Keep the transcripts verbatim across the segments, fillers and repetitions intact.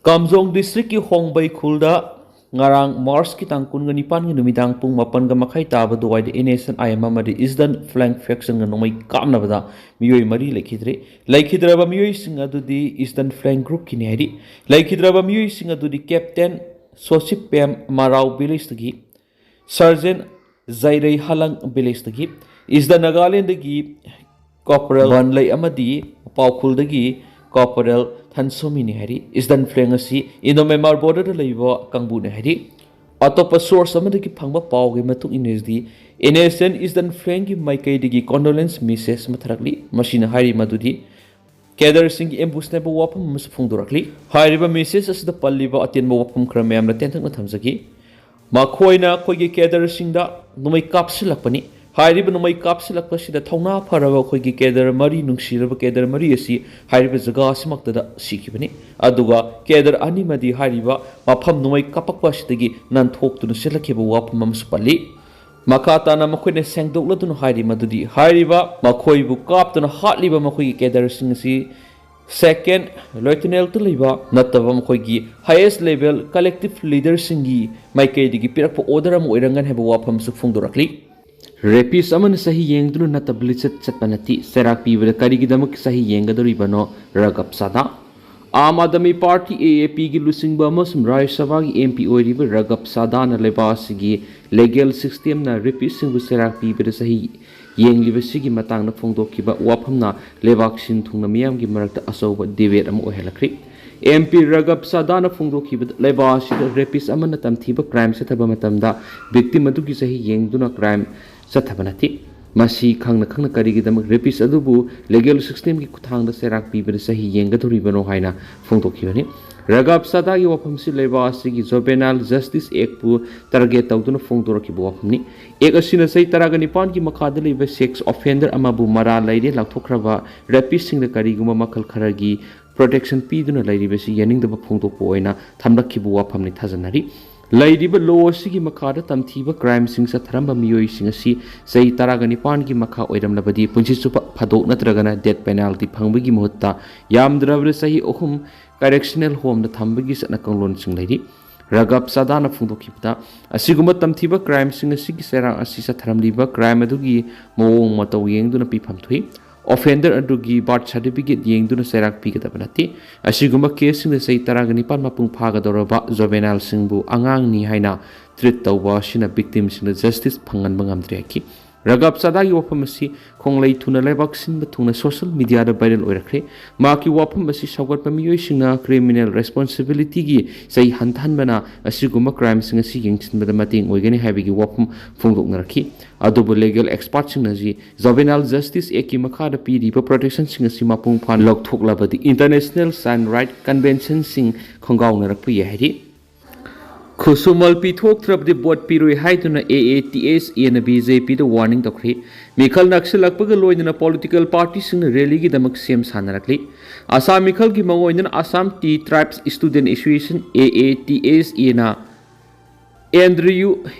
ꯀꯥꯝꯖꯣꯡ ꯗꯤꯁꯇ꯭ꯔꯤꯛꯀꯤ ꯍꯣꯡꯕꯩ ꯈꯨꯜꯗ ꯉꯔꯥꯡ ꯃꯥꯔꯆꯀꯤ ꯇꯥꯡ ꯀꯨꯟꯒ ꯅꯤꯄꯥꯟꯒꯤ ꯅꯨꯃꯤꯗꯥꯡ ꯄꯨꯡ ꯃꯥꯄꯟꯒ ꯃꯈꯥꯏ ꯇꯥꯕ ꯑꯗꯨꯋꯥꯏꯗ N S N I M ꯑꯃꯗꯤ ꯏꯁꯇꯔꯟ ꯐ꯭ꯂꯦꯡ ꯐꯦꯛꯁꯟꯒ ꯅꯣꯡꯃꯩ ꯀꯥꯞꯅꯕꯗ ꯃꯤꯑꯣꯏ ꯃꯔꯤ ꯂꯩꯈꯤꯗ꯭ꯔꯦ꯫ ꯂꯩꯈꯤꯗ꯭ꯔꯕ ꯃꯤꯑꯣꯏꯁꯤꯡ ꯑꯗꯨꯗꯤ ꯏꯁꯇꯔꯟ ꯐ꯭ꯂꯦꯡ ꯒ꯭ꯔꯨꯞꯀꯤꯅꯤ ꯍꯥꯏꯔꯤ꯫ ꯂꯩꯈꯤꯗ꯭ꯔꯕ ꯃꯤꯑꯣꯏꯁꯤꯡ ꯑꯗꯨꯗꯤ ꯀꯦꯞꯇꯦꯟ ꯁꯣꯁꯤꯞ ꯄꯦꯝ ꯃꯔꯥꯎ ꯚꯤꯂꯦꯖꯇꯒꯤ, ꯁꯔꯖꯦꯟ ꯖꯩꯔꯩ ꯍꯂꯪ ꯚꯤꯂꯦꯖꯇꯒꯤ, ꯏꯁꯇꯔꯟ ꯅꯥꯒꯥꯂꯦꯟꯗꯒꯤ ꯀꯣꯄꯔꯦꯜ ꯕꯟꯂꯩ ꯑꯃꯗꯤ ꯄꯥꯎꯈꯨꯜꯗꯒꯤ ꯀꯣꯄꯔꯦꯜ ꯊꯟꯁꯣꯃꯤꯅꯤ ꯍꯥꯏꯔꯤ꯫ ꯏꯁꯇꯔꯟ ꯐ꯭ꯂꯦꯡ ꯑꯁꯤ ꯏꯟꯗꯣ ꯃꯦꯟꯃꯥꯔ ꯕꯣꯔꯗꯔꯗ ꯂꯩꯕ ꯀꯥꯡꯕꯨꯅꯤ ꯍꯥꯏꯔꯤ꯫ ꯑꯇꯣꯞꯄ ꯁꯣꯔꯁ ꯑꯃꯗꯒꯤ ꯐꯪꯕ ꯄꯥꯎꯒꯤ ꯃꯇꯨꯡ ꯏꯟꯅꯗꯤ, ꯑꯦꯟ ꯑꯦꯁ ꯑꯦꯟ ꯏꯁꯇꯔꯟ ꯐ꯭ꯂꯦꯡꯒꯤ ꯃꯥꯏꯀꯩꯗꯒꯤ ꯀꯣꯟꯗꯣꯂꯦꯟꯁ ꯃꯦꯁꯦꯖ ꯑꯃ ꯊꯥꯔꯛꯂꯤ꯫ ꯃꯁꯤꯅ ꯍꯥꯏꯔꯤ ꯃꯗꯨꯗꯤ ꯀꯦꯗꯔꯁꯤꯡꯒꯤ ꯑꯦꯝꯕꯨꯁꯅꯦꯕ ꯋꯥꯐꯝ ꯑꯃꯁꯨ ꯐꯣꯡꯗꯣꯔꯛꯂꯤ꯫ ꯍꯥꯏꯔꯤꯕ ꯃꯦꯁꯦꯖ ꯑꯁꯤꯗ ꯄꯜꯂꯤꯕ ꯑꯇꯦꯟꯕ ꯋꯥꯐꯝ ꯈꯔ ꯃꯌꯥꯝꯅ ꯇꯦꯟꯇꯛꯅ ꯊꯝꯖꯒꯦ꯫ ꯃꯈꯣꯏꯅ ꯑꯩꯈꯣꯏꯒꯤ ꯀꯦꯗꯔꯁꯤꯡꯗ ꯅꯣꯡꯃꯩ ꯀꯥꯞꯁꯤꯜꯂꯛꯄꯅꯤ꯫ ꯍꯥꯏꯔꯤꯕ ꯅꯣꯡꯃꯩ ꯀꯥꯞꯁꯤꯜꯂꯛꯄꯁꯤꯗ ꯊꯧꯅꯥ ꯐꯔꯕ ꯑꯩꯈꯣꯏꯒꯤ ꯀꯦꯗꯔ ꯃꯔꯤ, ꯅꯨꯡꯁꯤꯔꯕ ꯀꯦꯗꯔ ꯃꯔꯤ ꯑꯁꯤ ꯍꯥꯏꯔꯤꯕ ꯖꯒꯥ ꯑꯁꯤꯃꯛꯇꯗ ꯁꯤꯈꯤꯕꯅꯤ꯫ ꯑꯗꯨꯒ ꯀꯦꯗꯔ ꯑꯅꯤꯃꯗꯤ ꯍꯥꯏꯔꯤꯕ ꯃꯐꯝ ꯅꯣꯡꯃꯩ ꯀꯥꯞꯄꯛꯄ ꯑꯁꯤꯗꯒꯤ ꯅꯥꯟꯊꯣꯛꯇꯨꯅ ꯆꯦꯜꯂꯛꯈꯤꯕ ꯋꯥꯐꯝ ꯑꯃꯁꯨ ꯄꯜꯂꯤ꯫ ꯃꯈꯥ ꯇꯥꯅ ꯃꯈꯣꯏꯅ ꯁꯦꯡꯗꯣꯛꯂꯗꯨꯅ ꯍꯥꯏꯔꯤ ꯃꯗꯨꯗꯤ ꯍꯥꯏꯔꯤꯕ ꯃꯈꯣꯏꯕꯨ ꯀꯥꯞꯇꯨꯅ ꯍꯥꯠꯂꯤꯕ ꯃꯈꯣꯏꯒꯤ ꯀꯦꯗꯔꯁꯤꯡ ꯑꯁꯤ ꯁꯦꯀꯦꯟ ꯂꯦꯐꯇꯤꯅꯦꯟꯠꯇ ꯂꯩꯕ ꯅꯠꯇꯕ ꯃꯈꯣꯏꯒꯤ highest level collective leaderꯁꯤꯡꯒꯤ ꯃꯥꯏꯀꯩꯗꯒꯤ ꯄꯤꯔꯛꯄ ꯑꯣꯔꯗꯔ ꯑꯃ ꯑꯣꯏꯔꯝꯒꯅꯤ ꯍꯥꯏꯕ ꯋꯥꯐꯝꯁꯨ ꯐꯣꯡꯗꯣꯔꯛꯂꯤ꯫ ꯔꯦꯄꯤꯁ ꯑꯃꯅ ꯆꯍꯤ ꯌꯦꯡꯗꯨꯅ ꯅꯠꯇꯕ ꯂꯤꯆꯠ ꯆꯠꯄ ꯅꯠꯇꯦ꯫ ꯆꯩꯔꯥꯛ ꯄꯤꯕꯗ ꯀꯔꯤꯒꯤꯗꯃꯛ ꯆꯍꯤ ꯌꯦꯡꯒꯗꯧꯔꯤꯕꯅꯣ ꯔꯥꯒꯕ ꯆꯥꯗꯥ? ꯑꯥꯝ ꯑꯥꯗꯃꯤ ꯄꯥꯔꯇꯤ, ꯑꯦ ꯑꯦ ꯄꯤꯒꯤ ꯂꯨꯆꯤꯡꯕ ꯑꯃꯁꯨꯡ ꯔꯥꯖ꯭ꯌ ꯁꯚꯥꯒꯤ ꯑꯦꯝ ꯄꯤ ꯑꯣꯏꯔꯤꯕ ꯔꯥꯒꯕ ꯆꯥꯗꯥꯅ ꯂꯩꯕꯥꯛ ꯑꯁꯤꯒꯤ ꯂꯤꯒꯦꯜ ꯁꯤꯁꯇꯦꯝꯅ ꯔꯦꯄꯤꯁꯁꯤꯡꯕꯨ ꯆꯩꯔꯥꯛ ꯄꯤꯕꯗ ꯆꯍꯤ ꯌꯦꯡꯂꯤꯕꯁꯤꯒꯤ ꯃꯇꯥꯡꯗ ꯐꯣꯡꯗꯣꯛꯈꯤꯕ ꯋꯥꯐꯝꯅ ꯂꯩꯕꯥꯛ ꯁꯤꯟ ꯊꯨꯡꯅ ꯃꯤꯌꯥꯝꯒꯤ ꯃꯔꯛꯇ ꯑꯆꯧꯕ ꯗꯤꯕꯦꯠ ꯑꯃ ꯑꯣꯏꯍꯜꯂꯛꯈ꯭ꯔꯤ꯫ ꯑꯦꯝ ꯄꯤ ꯔꯥꯒꯕ ꯆꯥꯗꯥꯅ ꯐꯣꯡꯗꯣꯛꯈꯤꯕꯗ ꯂꯩꯕꯥꯛ ꯑꯁꯤꯗ ꯔꯦꯄꯤꯁ ꯑꯃꯅ ꯇꯝꯊꯤꯕ ꯀ꯭ꯔꯥꯏꯝ ꯆꯠꯊꯕ ꯃꯇꯝꯗ ꯚꯤꯛꯇꯤꯝ ꯑꯗꯨꯒꯤ ꯆꯍꯤ ꯌꯦꯡꯗꯨꯅ ꯀ꯭ꯔꯥꯏꯝ ꯆꯠꯊꯕ ꯅꯠꯇꯦ꯫ ꯃꯁꯤ ꯈꯪꯅ ꯈꯪꯅ ꯀꯔꯤꯒꯤꯗꯃꯛ ꯔꯦꯄꯤꯁ ꯑꯗꯨꯕꯨ ꯂꯤꯒꯦꯜ ꯁꯤꯁꯇꯦꯝꯒꯤ ꯈꯨꯠꯊꯥꯡꯗ ꯆꯩꯔꯥꯛ ꯄꯤꯕꯗ ꯆꯍꯤ ꯌꯦꯡꯒꯗꯧꯔꯤꯕꯅꯣ ꯍꯥꯏꯅ ꯐꯣꯡꯗꯣꯛꯈꯤꯕꯅꯤ꯫ ꯔꯥꯒꯕ ꯆꯥꯗꯥꯒꯤ ꯋꯥꯐꯝꯁꯤ ꯂꯩꯕꯥꯛ ꯑꯁꯤꯒꯤ ꯖꯨꯕꯦꯅꯥꯏꯜ ꯖꯁꯇꯤꯁ ꯑꯦꯛꯄꯨ ꯇꯥꯔꯒꯦꯠ ꯇꯧꯗꯨꯅ ꯐꯣꯡꯗꯣꯔꯛꯈꯤꯕ ꯋꯥꯐꯝꯅꯤ꯫ ꯑꯦꯛ ꯑꯁꯤꯅ ꯆꯍꯤ ꯇꯔꯥꯒ ꯅꯤꯄꯥꯟꯒꯤ ꯃꯈꯥꯗ ꯂꯩꯕ ꯁꯦꯛꯁ ꯑꯣꯐꯦꯟꯗꯔ ꯑꯃꯕꯨ ꯃꯔꯥꯜ ꯂꯩꯔꯦ ꯂꯥꯎꯊꯣꯛꯈ꯭ꯔꯕ ꯔꯦꯄꯤꯁꯁꯤꯡꯗ ꯀꯔꯤꯒꯨꯝꯕ ꯃꯈꯜ ꯈꯔꯒꯤ ꯄ꯭ꯔꯣꯇꯦꯛꯁꯟ ꯄꯤꯗꯨꯅ ꯂꯩꯔꯤꯕꯁꯤ ꯌꯥꯅꯤꯡꯗꯕ ꯐꯣꯡꯗꯣꯛꯄ ꯑꯣꯏꯅ ꯊꯝꯂꯛꯈꯤꯕ ꯋꯥꯐꯝꯅꯤ ꯊꯥꯖꯅꯔꯤ꯫ ꯂꯩꯔꯤꯕ ꯂꯣ ꯑꯁꯤꯒꯤ ꯃꯈꯥꯗ ꯇꯝꯊꯤꯕ ꯀ꯭ꯔꯥꯏꯝꯁꯤꯡ ꯆꯠꯊꯔꯝꯕ ꯃꯤꯑꯣꯏꯁꯤꯡ ꯑꯁꯤ ꯆꯍꯤ ꯇꯔꯥꯒ ꯅꯤꯄꯥꯟꯒꯤ ꯃꯈꯥ ꯑꯣꯏꯔꯝꯂꯕꯗꯤ ꯄꯨꯟꯁꯤ ꯆꯨꯞꯄ ꯐꯥꯗꯣꯛ ꯅꯠꯇ꯭ꯔꯒꯅ ꯗꯦꯠ ꯄꯦꯅꯥꯜꯇꯤ ꯐꯪꯕꯒꯤ ꯃꯍꯨꯠꯇ ꯌꯥꯝꯗ꯭ꯔꯕꯗ ꯆꯍꯤ ꯑꯍꯨꯝ ꯀꯔꯦꯛꯁꯅꯦꯜ ꯍꯣꯝꯗ ꯊꯝꯕꯒꯤ ꯆꯠꯅ ꯀꯥꯡꯂꯣꯟꯁꯤꯡ ꯂꯩꯔꯤ꯫ ꯔꯒꯕ ꯆꯥꯗꯥꯅ ꯐꯣꯡꯗꯣꯛꯈꯤꯕꯗ, ꯑꯁꯤꯒꯨꯝꯕ ꯇꯝꯊꯤꯕ ꯀ꯭ꯔꯥꯏꯝꯁꯤꯡ ꯑꯁꯤꯒꯤ ꯆꯩꯔꯥꯛ ꯑꯁꯤ ꯆꯠꯊꯔꯝꯂꯤꯕ ꯀ꯭ꯔꯥꯏꯝ ꯑꯗꯨꯒꯤ ꯃꯑꯣꯡ ꯃꯇꯧ ꯌꯦꯡꯗꯨꯅ ꯄꯤꯐꯝ ꯊꯣꯛꯏ꯫ ꯑꯣꯐꯦꯟꯗꯔ ꯑꯗꯨꯒꯤ ꯕꯥꯔꯊ ꯁꯥꯔꯇꯤꯐꯤꯀꯦꯠ ꯌꯦꯡꯗꯨꯅ ꯆꯩꯔꯥꯛ ꯄꯤꯒꯗꯕ ꯅꯠꯇꯦ꯫ ꯑꯁꯤꯒꯨꯝꯕ ꯀꯦꯁꯁꯤꯡꯗ ꯆꯍꯤ ꯇꯔꯥꯒ ꯅꯤꯄꯥꯟ ꯃꯄꯨꯡ ꯐꯥꯒꯗꯧꯔꯕ ꯖꯨꯚꯦꯅꯥꯏꯜꯁꯤꯡꯕꯨ ꯑꯉꯥꯡꯅꯤ ꯍꯥꯏꯅ ꯇ꯭ꯔꯤꯠ ꯇꯧꯕ ꯑꯁꯤꯅ ꯚꯤꯛꯇꯤꯝꯁꯤꯡꯗ ꯖꯁꯇꯤꯁ ꯐꯪꯍꯟꯕ ꯉꯝꯗ꯭ꯔꯦ ꯍꯥꯏꯈꯤ꯫ ꯔꯒꯕ ꯆꯥꯗꯥꯒꯤ ꯋꯥꯐꯝ ꯑꯁꯤ ꯈꯣꯡꯂꯩ ꯊꯨꯅ ꯂꯩꯕꯥꯛ ꯁꯤꯟꯕ ꯊꯨꯡꯅ ꯁꯣꯁꯤꯌꯦꯜ ꯃꯤꯗꯤꯌꯥꯗ ꯚꯥꯏꯔꯦꯜ ꯑꯣꯏꯔꯛꯈ꯭ꯔꯦ꯫ ꯃꯍꯥꯛꯀꯤ ꯋꯥꯐꯝ ꯑꯁꯤ ꯁꯧꯒꯠꯄ ꯃꯤꯑꯣꯏꯁꯤꯡꯅ ꯀ꯭ꯔꯤꯃꯤꯅꯦꯜ ꯔꯦꯁꯄꯣꯟꯁꯤꯕꯤꯂꯤꯇꯤꯒꯤ ꯆꯩ ꯍꯟꯊꯍꯟꯕꯅ ꯑꯁꯤꯒꯨꯝꯕ ꯀ꯭ꯔꯥꯏꯝꯁꯤꯡ ꯑꯁꯤ ꯌꯦꯡꯁꯤꯟꯕꯗ ꯃꯇꯦꯡ ꯑꯣꯏꯒꯅꯤ ꯍꯥꯏꯕꯒꯤ ꯋꯥꯐꯝ ꯐꯣꯡꯗꯣꯛꯅꯔꯛꯈꯤ꯫ ꯑꯗꯨꯕꯨ ꯂꯤꯒꯦꯜ ꯑꯦꯛꯁꯄꯥꯔꯠꯁꯤꯡꯅ ꯖꯤ ꯖꯨꯚꯦꯅꯥꯏꯜ ꯖꯁꯇꯤꯁ ꯑꯦꯛꯀꯤ ꯃꯈꯥꯗ ꯄꯤꯔꯤꯕ ꯄ꯭ꯔꯣꯇꯦꯛꯁꯟꯁꯤꯡ ꯑꯁꯤ ꯃꯄꯨꯡ ꯐꯥꯅ ꯂꯧꯊꯣꯛꯂꯕꯗꯤ ꯏꯟꯇꯔꯅꯦꯁꯅꯦꯜ ꯆꯥꯏꯜ ꯔꯥꯏꯠ ꯀꯟꯚꯦꯟꯁꯟꯁꯤꯡ ꯈꯣꯡꯒꯥꯎꯅꯔꯛꯄ ꯌꯥꯏ ꯍꯥꯏꯔꯤ꯫ ꯈꯨꯠꯁꯨꯃꯜ ꯄꯤꯊꯣꯛꯇ꯭ꯔꯕꯗꯤ ꯚꯣꯠ ꯄꯤꯔꯣꯏ ꯍꯥꯏꯗꯨꯅ ꯑꯦ ꯑꯦ ꯇꯤ ꯑꯦꯁ ꯑꯦꯅ ꯕꯤ ꯖꯦ ꯄꯤꯗ ꯋꯥꯔꯅꯤꯡ ꯇꯧꯈ꯭ꯔꯦ꯫ ꯃꯤꯈꯜ ꯅꯛꯁꯤꯜꯂꯛꯄꯒ ꯂꯣꯏꯅꯅ ꯄꯣꯂꯤꯇꯤꯀꯦꯜ ꯄꯥꯔꯇꯤꯁꯤꯡꯅ ꯔꯦꯂꯤꯒꯤꯗꯃꯛ ꯁꯦꯝ ꯁꯥꯅꯔꯛꯂꯤ꯫ ꯑꯁꯥꯝ ꯃꯤꯈꯜꯒꯤ ꯃꯑꯣꯡ ꯑꯣꯏꯅ Assam tea tribes student association, A A T S ꯑꯦꯅ ꯑꯦꯟꯗ꯭ꯔꯤꯌꯨ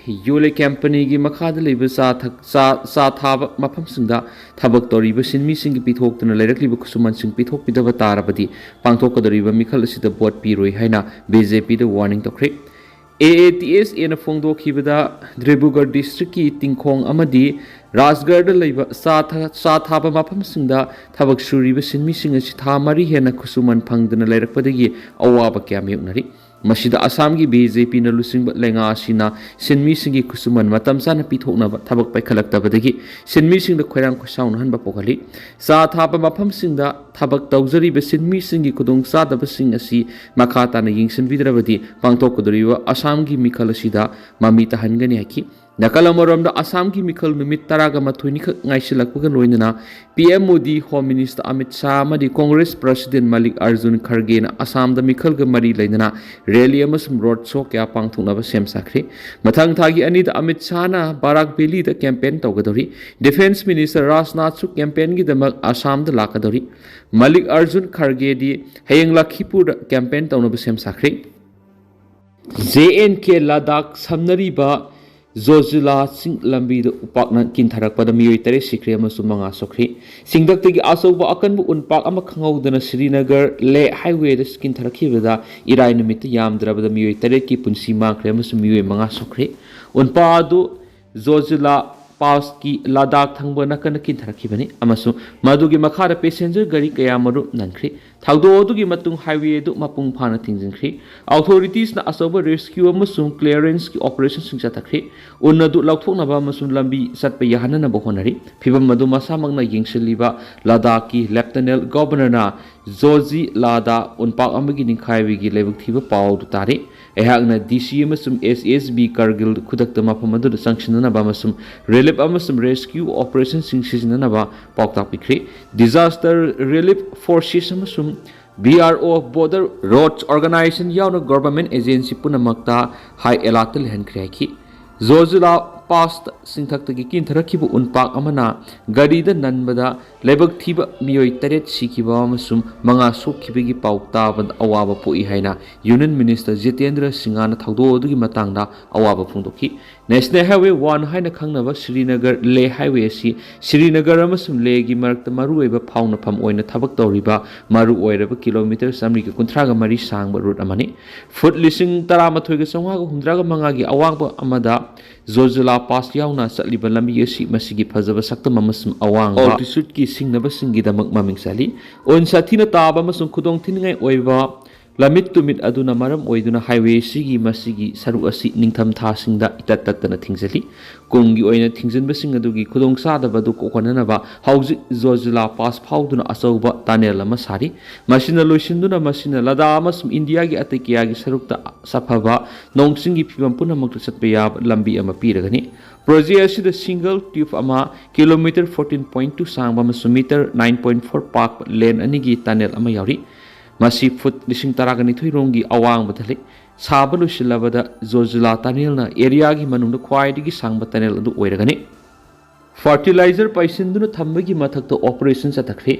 ꯌꯣꯂꯦ ꯀꯝꯄꯅꯤꯒꯤ ꯃꯈꯥꯗ ꯂꯩꯕ ꯆꯥ ꯊꯛ-, ꯆꯥ, ꯆꯥ ꯊꯥꯕ ꯃꯐꯝꯁꯤꯡꯗ ꯊꯕꯛ ꯇꯧꯔꯤꯕ ꯁꯤꯟꯃꯤꯁꯤꯡꯒꯤ ꯄꯤꯊꯣꯛꯇꯨꯅ ꯂꯩꯔꯛꯂꯤꯕ ꯈꯨꯠꯁꯨꯃꯟꯁꯤꯡ ꯄꯤꯊꯣꯛꯄꯤꯗꯕ ꯇꯥꯔꯕꯗꯤ ꯄꯥꯡꯊꯣꯛꯀꯗꯧꯔꯤꯕ ꯃꯤꯈꯜ ꯑꯁꯤꯗ ꯚꯣꯠ ꯄꯤꯔꯣꯏ ꯍꯥꯏꯅ ꯕꯤ ꯖꯦ ꯄꯤꯗ ꯋꯥꯔꯅꯤꯡ ꯇꯧꯈ꯭ꯔꯦ꯫ ꯑꯦ ꯑꯦ ꯇꯤ ꯑꯦꯁ ꯑꯦꯅ ꯐꯣꯡꯗꯣꯛꯈꯤꯕꯗ, ꯗꯤꯕ꯭ꯔꯨꯒꯔ ꯗꯤꯁꯇ꯭ꯔꯤꯛꯀꯤ ꯇꯤꯡꯈꯣꯡ ꯑꯃꯗꯤ ꯔꯥꯖꯒꯔꯗ ꯂꯩꯕ ꯆꯥ ꯊ-, ꯆꯥ ꯊꯥꯕ ꯃꯐꯝꯁꯤꯡꯗ ꯊꯕꯛ ꯁꯨꯔꯤꯕ ꯁꯤꯟꯃꯤꯁꯤꯡ ꯑꯁꯤ ꯊꯥ ꯃꯔꯤ ꯍꯦꯟꯅ ꯈꯨꯠꯁꯨꯃꯟ ꯐꯪꯗꯅ ꯂꯩꯔꯛꯄꯗꯒꯤ ꯑꯋꯥꯕ ꯀꯌꯥ ꯃꯥꯌꯣꯛꯅꯔꯤ꯫ ꯃꯁꯤꯗ ꯑꯁꯥꯝꯒꯤ ꯕꯤ ꯖꯦ ꯄꯤꯅ ꯂꯨꯆꯤꯡꯕ ꯂꯩꯉꯥꯛ ꯑꯁꯤꯅ ꯁꯤꯟꯃꯤꯁꯤꯡꯒꯤ ꯈꯨꯠꯁꯨꯃꯟ ꯃꯇꯝ ꯆꯥꯅ ꯄꯤꯊꯣꯛꯅꯕ ꯊꯕꯛ ꯄꯥꯏꯈꯠꯂꯛꯇꯕꯗꯒꯤ ꯁꯤꯟꯃꯤꯁꯤꯡꯗ ꯈꯣꯏꯔꯥꯡ ꯈꯣꯏꯁꯥꯎꯅꯍꯟꯕ ꯄꯣꯛꯍꯜꯂꯤ꯫ ꯆꯥ ꯊꯥꯕ ꯃꯐꯝꯁꯤꯡꯗ ꯊꯕꯛ ꯇꯧꯖꯔꯤꯕ ꯁꯤꯟꯃꯤꯁꯤꯡꯒꯤ ꯈꯨꯗꯣꯡꯆꯥꯗꯕꯁꯤꯡ ꯑꯁꯤ ꯃꯈꯥ ꯇꯥꯅ ꯌꯦꯡꯁꯤꯟꯕꯤꯗ꯭ꯔꯕꯗꯤ ꯄꯥꯡꯊꯣꯛꯀꯗꯧꯔꯤꯕ ꯑꯁꯥꯝꯒꯤ ꯃꯤꯈꯜ ꯑꯁꯤꯗ ꯃꯃꯤ ꯇꯥꯍꯟꯒꯅꯤ ꯍꯥꯏꯈꯤ꯫ ꯅꯥꯀꯜ ꯑꯃꯔꯣꯝꯗ, ꯑꯁꯥꯝꯒꯤ ꯃꯤꯈꯜ ꯅꯨꯃꯤꯠ ꯇꯔꯥꯒ ꯃꯥꯊꯣꯏꯅꯤꯈꯛ ꯉꯥꯏꯁꯤꯜꯂꯛꯄꯒ ꯂꯣꯏꯅꯅ P M Modi, home minister Amit Shah ꯑꯃꯗꯤ ꯀꯣꯡꯒ꯭ꯔꯦꯁ ꯄ꯭ꯔꯁꯤꯗꯦꯟꯠ ꯃꯜꯂꯤꯛ ꯑꯔꯖꯨꯟ ꯈꯔꯒꯦꯅ ꯑꯁꯥꯝꯗ ꯃꯤꯈꯜꯒ ꯃꯔꯤ ꯂꯩꯅꯅ ꯔꯦꯂꯤ ꯑꯃꯁꯨꯡ ꯔꯣꯗ ꯁꯣ ꯀꯌꯥ ꯄꯥꯡꯊꯣꯛꯅꯕ ꯁꯦꯝ ꯁꯥꯈ꯭ꯔꯦ꯫ ꯃꯊꯪ ꯊꯥꯒꯤ ꯑꯅꯤꯗ ꯑꯃꯤꯠ ꯁꯥꯍꯅ ꯕꯥꯔꯥꯛ ꯚꯦꯂꯤꯗ ꯀꯦꯝꯄꯦꯟ ꯇꯧꯒꯗꯧꯔꯤ꯫ ꯗꯤꯐꯦꯟꯁ ꯃꯤꯅꯤꯁꯇꯔ ꯔꯥꯖꯅꯥꯊꯁꯨ ꯀꯦꯝꯄꯦꯟꯒꯤꯗꯃꯛ ꯑꯁꯥꯝꯗ ꯂꯥꯛꯀꯗꯧꯔꯤ꯫ ꯃꯜꯂꯤꯛ ꯑꯔꯖꯨꯟ ꯈꯔꯒꯦꯗꯤ ꯍꯌꯦꯡ ꯂꯈꯤꯄꯨꯔꯗ ꯀꯦꯝꯄꯦꯟ ꯇꯧꯅꯕ ꯁꯦꯝ ꯁꯥꯈ꯭ꯔꯦ꯫ ꯖꯦ ꯑꯦꯟ ꯀꯦ ꯂꯗꯥꯈ ꯁꯝꯅꯔꯤꯕ ꯖꯣꯖꯤꯂꯥ ꯆꯤꯡ ꯂꯝꯕꯤꯗ ꯎꯄꯥꯛꯅ ꯀꯤꯟꯊꯔꯛꯄꯗ ꯃꯤꯑꯣꯏ ꯇꯔꯦꯠ ꯁꯤꯈ꯭ꯔꯦ ꯑꯃꯁꯨꯡ ꯃꯉꯥ ꯁꯣꯛꯈ꯭ꯔꯦ꯫ ꯁꯤꯡꯗꯛꯇꯒꯤ ꯑꯆꯧꯕ ꯑꯀꯟꯕ ꯎꯟꯄꯥꯛ ꯑꯃ ꯈꯪꯍꯧꯗꯅ ꯁ꯭ꯔꯤꯅꯒꯔ ꯂꯦ ꯍꯥꯏꯋꯦꯗ ꯀꯤꯟꯊꯔꯛꯈꯤꯕꯗ ꯏꯔꯥꯏ ꯅꯨꯃꯤꯠꯇ ꯌꯥꯝꯗ꯭ꯔꯕꯗ ꯃꯤꯑꯣꯏ ꯇꯔꯦꯠꯀꯤ ꯄꯨꯟꯁꯤ ꯃꯥꯡꯈ꯭ꯔꯦ ꯑꯃꯁꯨꯡ ꯃꯤꯑꯣꯏ ꯃꯉꯥ ꯁꯣꯛꯈ꯭ꯔꯦ꯫ ꯎꯟꯄꯥꯛ ꯑꯗꯨ ꯖꯣꯖꯤꯂꯥ ꯄꯥꯁꯀꯤ ꯂꯗꯥꯈ ꯊꯪꯕ ꯅꯥꯀꯟꯗ ꯀꯤꯟꯊꯔꯛꯈꯤꯕꯅꯤ ꯑꯃꯁꯨꯡ ꯃꯗꯨꯒꯤ ꯃꯈꯥꯗ ꯄꯦꯁꯦꯟꯖꯔ ꯒꯥꯔꯤ ꯀꯌꯥ ꯃꯔꯨꯝ ꯅꯟꯈ꯭ꯔꯤ꯫ ꯊꯧꯗꯣꯛ ꯑꯗꯨꯒꯤ ꯃꯇꯨꯡ ꯍꯥꯏꯋꯦ ꯑꯗꯨ ꯃꯄꯨꯡ ꯐꯥꯅ ꯊꯤꯡꯖꯤꯟꯈ꯭ꯔꯤ꯫ ꯑꯣꯊꯣꯔꯤꯇꯤꯁꯅ ꯑꯆꯧꯕ ꯔꯦꯁꯀ꯭ꯌꯨ ꯑꯃꯁꯨꯡ ꯀ꯭ꯂꯤꯌꯔꯦꯟꯁꯀꯤ ꯑꯣꯄꯔꯦꯁꯟꯁꯤꯡ ꯆꯠꯊꯈ꯭ꯔꯤ꯫ ꯎꯟ ꯑꯗꯨ ꯂꯧꯊꯣꯛꯅꯕ ꯑꯃꯁꯨꯡ ꯂꯝꯕꯤ ꯆꯠꯄ ꯌꯥꯍꯟꯅꯅꯕ ꯍꯣꯠꯅꯔꯤ꯫ ꯐꯤꯚꯝ ꯑꯗꯨ ꯃꯁꯥꯃꯛꯅ ꯌꯦꯡꯁꯤꯜꯂꯤꯕ ꯂꯗꯥꯈꯀꯤ ꯂꯦꯐꯇꯅꯦꯟ ꯒꯣꯚꯔꯅꯔꯅ ꯖꯣꯖꯤꯂꯥꯗ ꯎꯟꯄꯥꯛ ꯑꯃꯒꯤ ꯅꯤꯡꯈꯥꯏꯕꯒꯤ ꯂꯥꯏꯕꯛ ꯊꯤꯕ ꯄꯥꯎ ꯑꯗꯨ ꯇꯥꯔꯤ꯫ ꯑꯩꯍꯥꯛꯅ ꯗꯤ ꯁꯤ ꯑꯃꯁꯨꯡ ꯑꯦꯁ ꯑꯦꯁ ꯕꯤ ꯀꯥꯔꯒꯤꯜ ꯈꯨꯗꯛꯇ ꯃꯐꯝ ꯑꯗꯨꯗ ꯆꯪꯁꯤꯟꯅꯅꯕ ꯑꯃꯁꯨꯡ ꯔꯤꯂꯤꯐ ꯑꯃꯁꯨꯡ ꯔꯦꯁꯀ꯭ꯌꯨ ꯑꯣꯄꯔꯦꯁꯟꯁꯤꯡ ꯁꯤꯖꯤꯟꯅꯅꯕ ꯄꯥꯎꯇꯥꯛ ꯄꯤꯈ꯭ꯔꯤ꯫ ꯗꯤꯖꯥꯁꯇꯔ ꯔꯤꯂꯤꯐ ꯐꯣꯔꯁꯦꯁ ꯑꯃꯁꯨꯡ B R O, border roads organisation ꯌꯥꯎꯅ ꯒꯣꯚꯔꯟꯃꯦꯟꯠ ꯑꯦꯖꯦꯟꯁꯤ ꯄꯨꯝꯅꯃꯛꯇ ꯍꯥꯏ ꯑꯦꯂꯥꯔꯠꯇ ꯂꯩꯍꯟꯈ꯭ꯔꯦ ꯍꯥꯏꯈꯤ꯫ ꯖꯣꯖꯤꯂꯥ ꯄꯥꯁꯇ ꯆꯤꯡꯊꯛꯇꯒꯤ ꯀꯤꯟꯊꯔꯛꯈꯤꯕ ꯎꯟꯄꯥꯛ ꯑꯃꯅ ꯒꯥꯔꯤꯗ ꯅꯟꯕꯗ ꯂꯥꯏꯕꯛ ꯊꯤꯕ ꯃꯤꯑꯣꯏ ꯇꯔꯦꯠ ꯁꯤꯈꯤꯕ ꯑꯃꯁꯨꯡ ꯃꯉꯥ ꯁꯣꯛꯈꯤꯕꯒꯤ ꯄꯥꯎ ꯇꯥꯕꯗ ꯑꯋꯥꯕ ꯄꯣꯛꯏ ꯍꯥꯏꯅ ꯌꯨꯅꯤꯌꯟ ꯃꯤꯅꯤꯁꯇꯔ ꯖꯤꯇꯦꯟꯗ꯭ꯔ ꯁꯤꯡꯍꯅ ꯊꯧꯗꯣꯛ ꯑꯗꯨꯒꯤ ꯃꯇꯥꯡꯗ ꯑꯋꯥꯕ ꯐꯣꯡꯗꯣꯛꯈꯤ꯫ ꯅꯦꯁꯅꯦꯜ ꯍꯥꯏꯋꯦ ꯋꯥꯟ ꯍꯥꯏꯅ ꯈꯪꯅꯕ ꯁ꯭ꯔꯤꯅꯒꯔ ꯂꯦ ꯍꯥꯏꯋꯦ ꯑꯁꯤ ꯁ꯭ꯔꯤꯅꯒꯔ ꯑꯃꯁꯨꯡ ꯂꯦꯒꯤ ꯃꯔꯛꯇ ꯃꯔꯨꯑꯣꯏꯕ ꯐꯥꯎꯅꯐꯝ ꯑꯣꯏꯅ ꯊꯕꯛ ꯇꯧꯔꯤꯕ ꯃꯔꯨꯑꯣꯏꯔꯕ ꯀꯤꯂꯣꯃꯤꯇꯔ ꯆꯥꯃꯔꯤꯒ ꯀꯨꯟꯊ꯭ꯔꯥꯒ ꯃꯔꯤ ꯁꯥꯡꯕ ꯔꯨꯠ ꯑꯃꯅꯤ꯫ ꯐꯨꯠ ꯂꯤꯁꯤꯡ ꯇꯔꯥꯃꯥꯊꯣꯏꯒ ꯆꯥꯝꯃꯉꯥꯒ ꯍꯨꯝꯗ꯭ꯔꯥꯒ ꯃꯉꯥꯒꯤ ꯑꯋꯥꯡꯕ ꯑꯃꯗ ꯖꯣꯖꯤꯂꯥ ꯄꯥꯁ ꯌꯥꯎꯅ ꯆꯠꯂꯤꯕ ꯂꯝꯕꯤ ꯑꯁꯤ ꯃꯁꯤꯒꯤ ꯐꯖꯕ ꯁꯛꯇꯝ ꯑꯃꯁꯨꯡ ꯑꯋꯥꯡꯕ ꯑꯣꯜꯇꯤꯆꯨꯠꯀꯤ ꯁꯤꯡꯅꯕꯁꯤꯡꯒꯤꯗꯃꯛ ꯃꯃꯤꯡ ꯆꯠꯂꯤ꯫ ꯎꯟ ꯁꯥꯊꯤꯅ ꯇꯥꯕ ꯑꯃꯁꯨꯡ ꯈꯨꯗꯣꯡ ꯊꯤꯅꯤꯡꯉꯥꯏ ꯑꯣꯏꯕ ꯂꯝꯃꯤꯠ ꯇꯨꯃꯤꯠ ꯑꯗꯨꯅ ꯃꯔꯝ ꯑꯣꯏꯗꯨꯅ ꯍꯥꯏꯋꯦ ꯑꯁꯤꯒꯤ ꯃꯁꯤꯒꯤ ꯁꯔꯨꯛ ꯑꯁꯤ ꯅꯤꯡꯊꯝ ꯊꯥꯁꯤꯡꯗ ꯏꯇꯠ ꯇꯠꯇꯅ ꯊꯤꯡꯖꯤꯜꯂꯤ꯫ ꯀꯨꯝꯒꯤ ꯑꯣꯏꯅ ꯊꯤꯡꯖꯤꯟꯕꯁꯤꯡ ꯑꯗꯨꯒꯤ ꯈꯨꯗꯣꯡꯆꯥꯗꯕ ꯑꯗꯨ ꯀꯣꯛꯍꯟꯅꯅꯕ ꯍꯧꯖꯤꯛ ꯖꯣꯖꯤꯂꯥ ꯄꯥꯁ ꯐꯥꯎꯗꯨꯅ ꯑꯆꯧꯕ ꯇꯅꯦꯜ ꯑꯃ ꯁꯥꯔꯤ꯫ ꯃꯁꯤꯅ ꯂꯣꯏꯁꯤꯟꯗꯨꯅ ꯃꯁꯤꯅ ꯂꯗꯥꯈ ꯑꯃꯁꯨꯡ ꯏꯟꯗꯤꯌꯥꯒꯤ ꯑꯇꯩ ꯀꯌꯥꯒꯤ ꯁꯔꯨꯛꯇ ꯁꯥꯐꯕ ꯅꯣꯡꯁꯤꯡꯒꯤ ꯐꯤꯕꯝ ꯄꯨꯝꯅꯃꯛꯇ ꯆꯠꯄ ꯌꯥꯕ ꯂꯝꯕꯤ ꯑꯃ ꯄꯤꯔꯒꯅꯤ꯫ ꯄ꯭ꯔꯣꯖꯦꯛ ꯑꯁꯤꯗ ꯁꯤꯡꯒꯜ ꯇ꯭ꯌꯨꯕ ꯑꯃ, ꯀꯤꯂꯣꯃꯤꯇꯔ ꯐꯣꯔꯇꯤꯟ ꯄꯣꯏꯟ ꯇꯨ ꯁꯥꯡꯕ ꯑꯃꯁꯨꯡ ꯃꯤꯇꯔ ꯅꯥꯏꯟ ꯄꯣꯏꯟ ꯐꯣꯔ ꯄꯥꯛꯄ ꯂꯦꯟ ꯑꯅꯤꯒꯤ ꯇꯅꯦꯜ ꯑꯃ ꯌꯥꯎꯔꯤ꯫ ꯃꯁꯤ ꯐꯨꯠ ꯂꯤꯁꯤꯡ ꯇꯔꯥꯒ ꯅꯤꯊꯣꯏ ꯔꯣꯝꯒꯤ ꯑꯋꯥꯡꯕꯗ ꯂꯩ꯫ ꯁꯥꯕ ꯂꯣꯏꯁꯤꯜꯂꯕꯗ ꯖꯣꯖꯤꯂꯥ ꯇꯅꯦꯜꯅ ꯑꯦꯔꯤꯌꯥꯒꯤ ꯃꯅꯨꯡꯗ ꯈ꯭ꯋꯥꯏꯗꯒꯤ ꯁꯥꯡꯕ ꯇꯅꯦꯜ ꯑꯗꯨ ꯑꯣꯏꯔꯒꯅꯤ꯫ ꯐꯔꯇꯤꯂꯥꯏꯖꯔ ꯄꯩꯁꯤꯟꯗꯨꯅ ꯊꯝꯕꯒꯤ ꯃꯊꯛꯇ ꯑꯣꯄꯔꯦꯁꯟ ꯆꯠꯊꯈ꯭ꯔꯦ꯫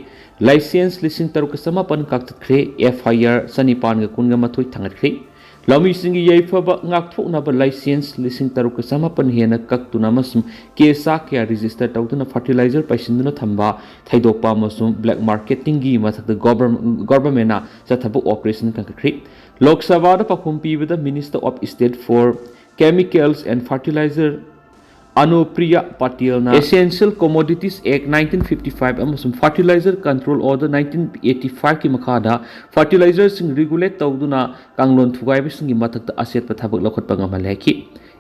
ꯂꯥꯏꯁꯦꯟꯁ ꯂꯤꯁꯤꯡ ꯇꯔꯨꯛꯀ ꯆꯃꯥꯄꯟ ꯀꯛꯊꯠꯈ꯭ꯔꯦ꯫ ꯑꯦꯐ ꯑꯥꯏ ꯑꯥꯔ ꯆꯅꯤꯄꯥꯟꯒ ꯀꯨꯟꯒ ꯃꯥꯊꯣꯏ ꯊꯥꯡꯒꯠꯈ꯭ꯔꯦ꯫ ꯂꯧꯃꯤꯁꯤꯡꯒꯤ ꯌꯥꯏꯐꯕ ꯉꯥꯛꯊꯣꯛꯅꯕ ꯂꯥꯏꯁꯦꯟꯁ ꯂꯤꯁꯤꯡ ꯇꯔꯨꯛꯀ ꯆꯃꯥꯄꯟ ꯍꯦꯟꯅ ꯀꯛꯇꯨꯅ ꯑꯃꯁꯨꯡ ꯀꯦꯁ ꯀꯌꯥ ꯔꯤꯖꯤꯁꯇꯔ ꯇꯧꯗꯨꯅ ꯐꯔꯇꯤꯂꯥꯏꯖꯔ ꯄꯩꯁꯤꯟꯗꯨꯅ ꯊꯝꯕ, ꯊꯩꯗꯣꯛꯄ ꯑꯃꯁꯨꯡ ꯕ꯭ꯂꯦꯛ ꯃꯥꯔꯀꯦꯇꯤꯡꯒꯤ ꯃꯊꯛꯇ ꯒꯣꯚꯔꯟ-, ꯒꯣꯚꯔꯟꯃꯦꯟꯅ ꯆꯠꯊꯕ ꯑꯣꯄꯔꯦꯁꯟ ꯀꯟꯈꯠꯈ꯭ꯔꯤ꯫ ꯂꯣꯛ ꯁꯚꯥꯗ ꯄꯥꯎꯈꯨꯝ ꯄꯤꯕꯗ Minister of State for Chemicals and Fertilizer ꯑꯅꯨꯄ꯭ꯔꯤꯌꯥ ꯄꯇꯦꯜꯅ Essential Commodities Act nineteen fifty five ꯑꯃꯁꯨꯡ Fertilizer Control Order nineteen eighty five ꯀꯤ ꯃꯈꯥꯗ ꯐꯔꯇꯤꯂꯥꯏꯖꯔꯁꯤꯡ ꯔꯤꯒꯨꯂꯦꯠ ꯇꯧꯗꯨꯅ ꯀꯥꯡꯂꯣꯟ ꯊꯨꯒꯥꯏꯕꯁꯤꯡꯒꯤ ꯃꯊꯛꯇ ꯑꯆꯦꯠꯄ ꯊꯕꯛ ꯂꯧꯈꯠꯄ ꯉꯝꯍꯜꯂꯦ ꯍꯥꯏꯈꯤ꯫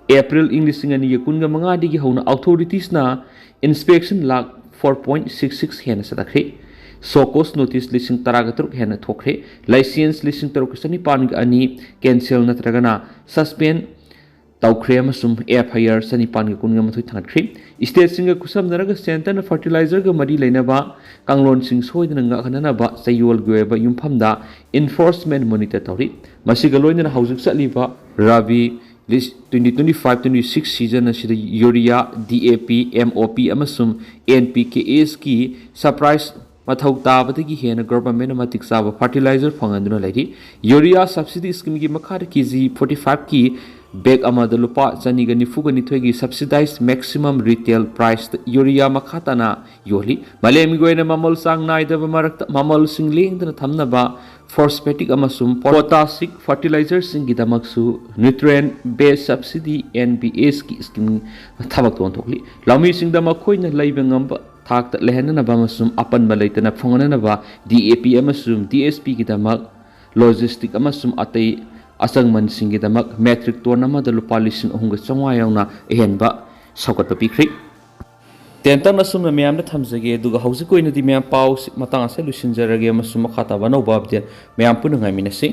ꯑꯦꯄ꯭ꯔꯤꯜ ꯏꯪ ꯂꯤꯁꯤꯡ ꯑꯅꯤꯒ ꯀꯨꯟꯒ ꯃꯉꯥꯗꯒꯤ ꯍꯧꯅ ꯑꯣꯊꯣꯔꯤꯇꯤꯁꯅ inspection lakh four point six six ꯍꯦꯟꯅ ꯆꯠꯊꯈ꯭ꯔꯦ꯫ ꯁꯣ ꯀꯣꯁ ꯅꯣꯇꯤꯁ ꯂꯤꯁꯤꯡ ꯇꯔꯥꯒ ꯇꯔꯨꯛ ꯍꯦꯟꯅ ꯊꯣꯛꯈ꯭ꯔꯦ꯫ ꯂꯥꯏꯁꯦꯟꯁ ꯂꯤꯁꯤꯡ ꯇꯔꯨꯛꯀ ꯆꯅꯤꯄꯥꯟꯒ ꯑꯅꯤ ꯀꯦꯟꯁꯦꯜ ꯅꯠꯇ꯭ꯔꯒꯅ ꯁꯁꯄꯦꯟ ꯇꯧꯈ꯭ꯔꯦ ꯑꯃꯁꯨꯡ ꯑꯦꯐ ꯑꯥꯏ ꯑꯥꯔ ꯆꯅꯤꯄꯥꯟꯒ ꯀꯨꯟꯒ ꯃꯥꯊꯣꯏ ꯊꯥꯡꯒꯠꯈ꯭ꯔꯦ꯫ ꯁ꯭ꯇꯦꯠꯁꯤꯡꯒ ꯈꯨꯠꯁꯝꯅꯔꯒ ꯁꯦꯟꯇꯔꯅ ꯐꯔꯇꯤꯂꯥꯏꯖꯔꯒ ꯃꯔꯤ ꯂꯩꯅꯕ ꯀꯥꯡꯂꯣꯟꯁꯤꯡ ꯁꯣꯏꯗꯅ ꯉꯥꯛꯍꯟꯅꯅꯕ ꯆꯌꯣꯜꯒꯤ ꯑꯣꯏꯕ ꯌꯨꯝꯐꯝꯗ ꯏꯟꯐꯣꯔꯁꯃꯦꯟ ꯃꯣꯅꯤꯇꯔ ꯇꯧꯔꯤ꯫ ꯃꯁꯤꯒ ꯂꯣꯏꯅꯅ ꯍꯧꯖꯤꯛ ꯆꯠꯂꯤꯕ ꯔꯥꯕꯤ ꯂꯤꯁ twenty twenty five twenty six season ꯑꯁꯤꯗ ꯌꯨꯔꯤꯌꯥ, ꯗꯤ ꯑꯦ ꯄꯤ, ꯑꯦꯝ ꯑꯣ ꯄꯤ ꯑꯃꯁꯨꯡ ꯑꯦꯟ ꯄꯤ ꯀꯦ ꯑꯦꯁꯀꯤ ꯁꯄ꯭ꯂꯥꯏ ꯃꯊꯧ ꯇꯥꯕꯗꯒꯤ ꯍꯦꯟꯅ ꯒꯣꯚꯔꯟꯃꯦꯟꯠꯅ ꯃꯇꯤꯛ ꯆꯥꯕ ꯐꯔꯇꯤꯂꯥꯏꯖꯔ ꯐꯪꯍꯟꯗꯨꯅ ꯂꯩꯔꯤ꯫ ꯌꯨꯔꯤꯌꯥ ꯁꯕꯁꯤꯗꯤ ꯁ꯭ꯀꯤꯝꯒꯤ ꯃꯈꯥꯗ ꯀꯦ ꯖꯤ forty five ꯀꯤ ꯕꯦꯒ ꯑꯃꯗ ꯂꯨꯄꯥ ꯆꯅꯤꯒ ꯅꯤꯐꯨꯒ ꯅꯤꯊꯣꯏꯒꯤ ꯁꯕꯁꯤꯗꯥꯏꯖ ꯃꯦꯛꯁꯤꯃꯝ ꯔꯤꯇꯦꯜ ꯄ꯭ꯔꯥꯏꯁꯇ ꯌꯨꯔꯤꯌꯥ ꯃꯈꯥ ꯇꯥꯅ ꯌꯣꯜꯂꯤ꯫ ꯃꯥꯂꯦꯝꯒꯤ ꯑꯣꯏꯅ ꯃꯃꯜ ꯆꯥꯡ ꯅꯥꯏꯗꯕ ꯃꯔꯛꯇ ꯃꯃꯜꯁꯤꯡ ꯂꯦꯡꯗꯅ ꯊꯝꯅꯕ ꯐꯣꯁꯐꯦꯇꯤꯛ ꯑꯃꯁꯨꯡ ꯄꯣꯇꯥꯁꯤꯛ ꯐꯔꯇꯤꯂꯥꯏꯖꯔꯁꯤꯡꯒꯤꯗꯃꯛꯁꯨ nutrient based subsidy, N B ꯑꯦꯁꯀꯤ ꯁ꯭ꯀꯤꯝ ꯊꯕꯛ ꯊꯧꯔꯤ꯫ ꯂꯧꯃꯤꯁꯤꯡꯗ ꯃꯈꯣꯏꯅ ꯂꯩꯕ ꯉꯝꯕ ꯊꯥꯛꯇ ꯂꯩꯍꯟꯅꯅꯕ ꯑꯃꯁꯨꯡ ꯑꯄꯟꯕ ꯂꯩꯇꯅ ꯐꯪꯍꯟꯅꯅꯕ ꯗꯤ ꯑꯦ ꯄꯤ ꯑꯃꯁꯨꯡ ꯗꯤ ꯑꯦꯁ ꯄꯤꯒꯤꯗꯃꯛ ꯂꯣꯖꯤꯁꯇꯤꯛ ꯑꯃꯁꯨꯡ ꯑꯇꯩ ꯑꯆꯪꯃꯟꯁꯤꯡꯒꯤꯗꯃꯛ ꯃꯦꯇ꯭ꯔꯤꯛ ꯇꯣꯟ ꯑꯃꯗ ꯂꯨꯄꯥ ꯂꯤꯁꯤꯡ ꯑꯍꯨꯝꯒ ꯆꯥꯝꯃꯉꯥ ꯌꯧꯅ ꯑꯍꯦꯟꯕ ꯁꯧꯒꯠꯄ ꯄꯤꯈ꯭ꯔꯤ꯫ ꯇꯦꯟꯇꯛꯅ ꯑꯁꯨꯝꯅ ꯃꯌꯥꯝꯗ ꯊꯝꯖꯒꯦ, ꯑꯗꯨꯒ ꯍꯧꯖꯤꯛꯀꯤ ꯑꯣꯏꯅꯗꯤ ꯃꯌꯥꯝ ꯄꯥꯎ ꯁꯤ ꯃꯇꯥꯡ ꯑꯁꯤꯗ ꯂꯣꯏꯁꯤꯟꯖꯔꯒꯦ ꯑꯃꯁꯨꯡ ꯃꯈꯥ ꯇꯥꯕ ꯑꯅꯧꯕ ꯑꯞꯗꯦꯠ ꯃꯌꯥꯝ ꯄꯨꯟꯅ ꯉꯥꯏꯃꯤꯟꯅꯁꯤ꯫